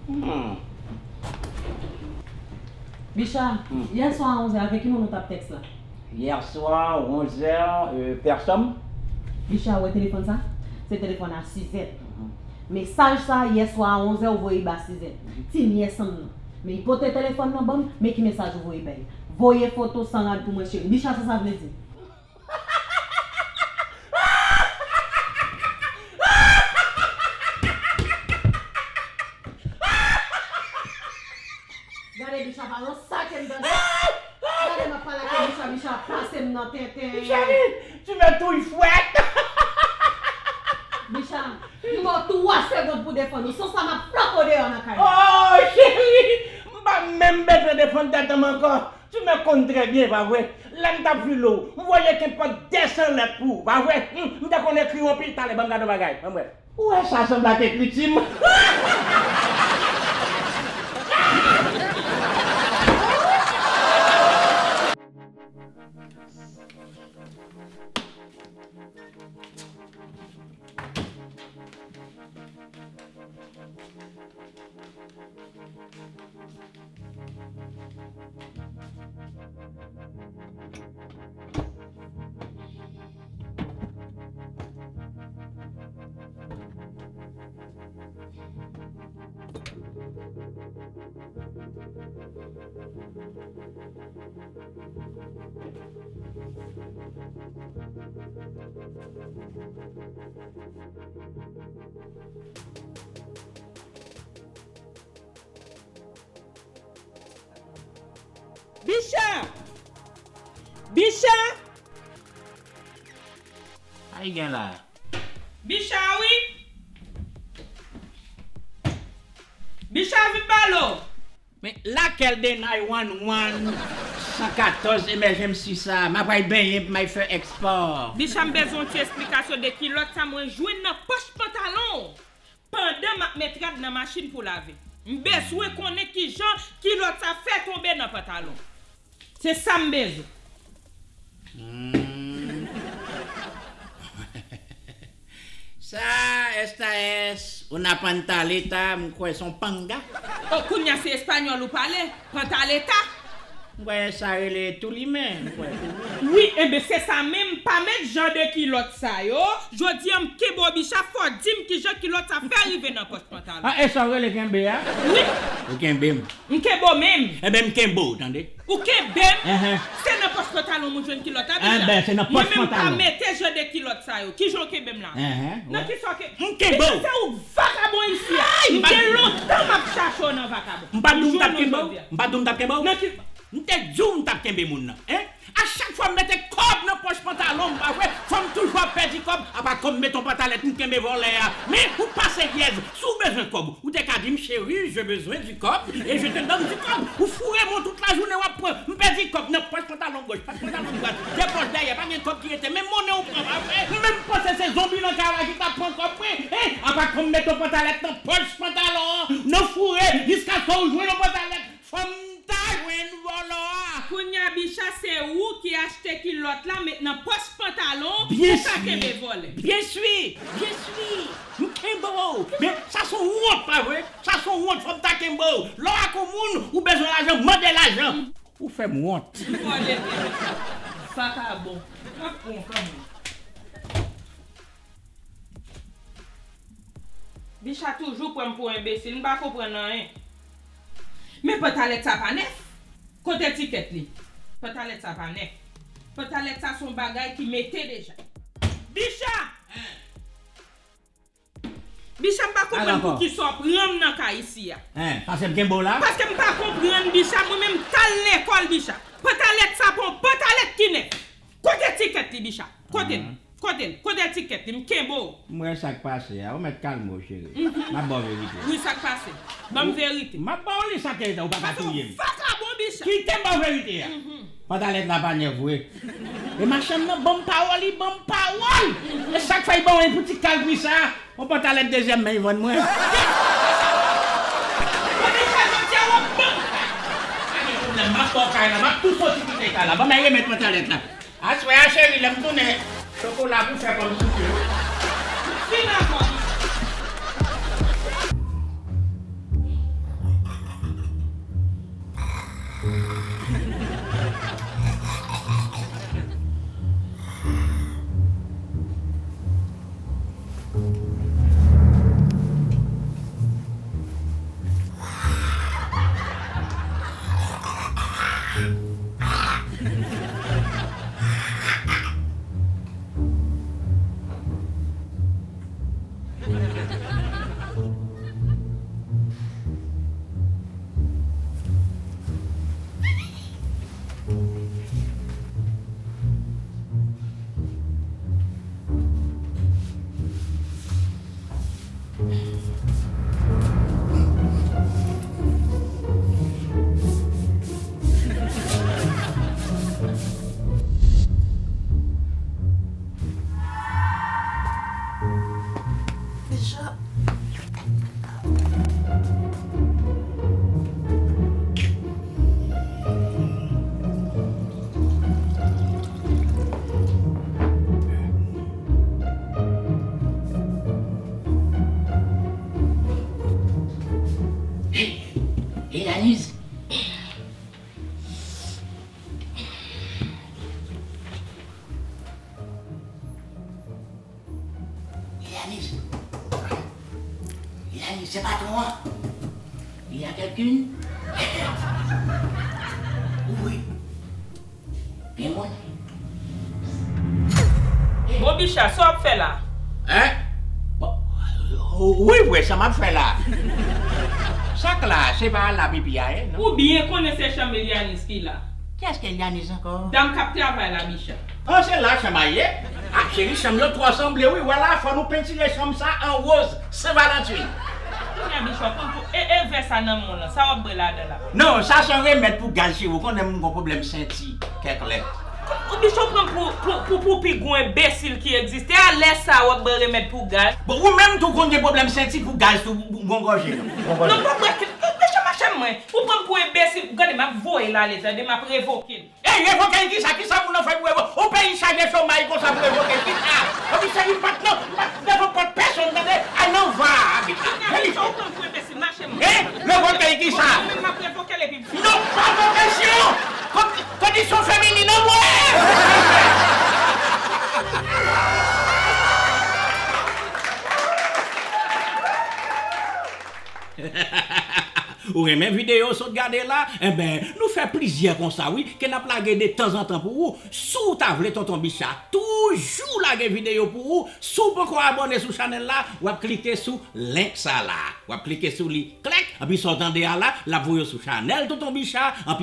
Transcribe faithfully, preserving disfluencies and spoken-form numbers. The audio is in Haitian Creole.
Hmm. Bicha, hmm, yè swa a onzè, avèk ki moun ou t ap tèks la? Yè swa, onzè, euh, pèsonn. Bicha, ou wè telefòn sa? Se telefòn a Sizèt. Mhm. Mesaj sa, yè swa a onzè, ou voye ba Sizèt. Mhm. Ti nyès an m nan. Men li pote telefòn nan ban m, men ki mesaj ou voye bay. Voye foto san rad pou mwen, cheri. Bicha, sa sa vle di? Gade Bicha pa nan sa ke m tande. Gade m ap pale ak Bicha, Bicha ap pase m nan tenten. Cheri, tu me touilles fwèt. Bicha, m ba w twa segonn pou defann ou. San sa m ap flanke w deyò nan kay la. Oh, cheri, m pa menm bezwen defann tèt an m ankò. Tu me konn trè byen, pa vre? Lè m t ap file w, m voye kenpòt de san lèt pou ou, pa vre? Hmm, m te konn ekri w anpil. Talè, ban m gade yon bagay, ban m wè. Ou wè sa sanble ak ekriti m? Bicha! Bicha! Sa ki gen la? Bicha wi! Bicha vin pale w! Men lakèl de nine one one, san katòz emergency sa? M ap al benyen pou m al fè espò. Bicha, m bezwen yon ti esplikasyon de kilòt sa mwen jwenn nan pòch pantalon w. Pandan m ap met rad nan machin pou lave, m bezwen konnen kijan kilòt sa fè tonbe nan pantalon. Se sa m bezwen. Hmm. Sa, esta es una pantaleta, m kwè se yon panga. O, kounye a se espanyòl ou pale? Pantaleta? M kwè sa rele toulimen, m kwè. Wi, enben se sa menm, pa met jan de kilòt sa yo. Jodi a m kenbe w Bicha, fò w di m kijan kilòt sa fè rive nan pòch pantalon. A, e sa w rele kenbe a? Wi. Ou kenbe m. M kenbe w menm. Enben m kenbe w, tande. Ou kenbe m? Enhen. Se nan pòch pantalon m ou jwenn kilòt la, Bicha. Enben, se nan pòch pantalon. Mwen menm pa mete jan de kilòt sa yo. Kijan w kenbe m la? Enhen, nan kisa w ke... M kenbe w. Bicha, se ou k vakabon isi a. M gen lontan m ap chache w nan vakabon. M pa di w m t ap kenbe w? M pa di w m t ap kenbe w? Nan ki... M te di w m t ap kenbe moun nan, en? A chak fwa m mete kòb nan pòch pantalon m, pa vre, fò m toujou ap pèdi kòb. Apa kòm m met yon pantalèt, m kenbe vòlè a. Men, ou pa seryèz. Si w bezwen kòb, ou te ka di m, chérie, j'ai besoin du kòb, et je te donne du kòb. Ou foure m tout lajounen, w ap pran. M pèdi kòb nan pòch pantalon gòch, pòch pantalon dwat, de pòch dèyè, pa gen kòb ki rete. Men monnen ou pran, pa vre. M menm panse se zonbi nan kay la ki t ap pran kòb mwen. En, apa kòm m met yon pantalèt nan pòch pantalon an, nan foure, jiskaske w jwenn yon pantalèt. Fò m ta jwenn vòlò a. Kounye a, Bicha, se ou ki achte kilòt la, met nan pòch pantalon, ou pa kenbe vòlè. Byen si, byen si. M kenbe w. Men sa se yon wont, pa vre? Sa se yon wont, fò m ta kenbe w. Lè w ak yon moun, ou bezwen lajan, mande lajan. Ou fè m wont. M vòlè, Bicha. Vakabon. M ap pran w kanmenm. Bicha toujou pran m pou enbesil, m pa konprann anyen. Men pantalèt sa pa nèf. Kote tikèt li? Pantalèt sa pa nèf. Pantalèt sa se yon bagay ki mete deja. Bicha! Bicha, m pa konprann poukisa w pran m nan kay isi a. Hein, paske m kenbe w la? Paske m pa konprann, Bicha, mwen menm m t al lekòl, Bicha. Pantalèt sa pa yon pantalèt ki nèf. Kote tikèt li, Bicha? Kote l? Kote l? Kote tikèt li? M kenbe w. M wè sa k pase a. Ou mèt kalme w, cheri. M ap ba w verite. Wi, sa k pase? Ban m verite. M ap ba w li, sa k te eta, ou pa ka touye m. Paske w vakabon, Bicha. Kite m ba w verite a. Pantalèt la pa nèf vre. E machann nan ban m pawòl, li ban m pawòl. E sa k fè l ban mwen pou ti kal pri sa. Yon pantalèt dezyèm men li vann mwen. Mwen te fè jodi a w ap ban m kay. Pa gen pwoblèm, m ap ba w kay la, m ap tou soti kite kay la. Ban m al remèt pantalèt la. Aswè a, cheri, lè m tounen, chokola pou fè kòm soupe. Fin avè w. Yanis, se patwon an. Il y a quelqu'une? Oui. Gen moun? Bon, Bicha, sa w ap fè la? Hein? Bon, wi, vre, sa m ap fè la. Sa k la, se pa la pipi a ye, non? Ou byen konnen se chanm Elianis ki la. Kiyès ki Elianis ankò? Dam k ap travay la, Bicha. Oh, se la chanm a ye? Ah, cheri, chanm yo twò sanble, wi. Wala, fò nou pentire chanm sa an woz, Sen Valantin. Kounye a, Bicha, pran pou. E, e vè sa nan men w lan, sa w ap bwè ladan la? Non, sa se yon remèd pou gaz, cheri. Ou konnen m gon pwoblèm senti, kèk lè. Ou Bicha, w pran pou, pou, pou, pou pi gwo enbesil ki egziste. A lè sa, w ap bwè remèd pou gaz. Bon, ou menm tou konn gen pwoblèm senti pou gaz tou, ou gon gòje. Non, pa bwè, Bicha, mache mwen. Ou pran pou enbesil. Gade, m ap voye l ale, tande, m ap revoke l. Ey, revoke l kisa? Kisa moun nan fè pou revoke? Yon peyi chaje chomay konsa pou revoke l kisa? Epi cheri, m pa t nan, m pa t nan pòt pèsonn, tande? Al nan va a, bit la. Veli. Ou pran pou enbesil, mache mwen. Ey, revoke l kisa? Mwen menm m ap revoke l epi. Non, pa pwofesyon! Kondisyon feminin an mwen! Ou renmen videyo w sot gade la? Enben, nou fè plizyè konsa wi, ke n ap lage de tanzantan pou ou. Si w ta vle Tonton Bicha toujou lage videyo pou ou, si w poko abòne sou chanèl la, w ap klike sou link sa la. W ap klike sou li, klèk, anpi sa w tande a la, l ap voye w sou chanèl Tonton Bicha, anpi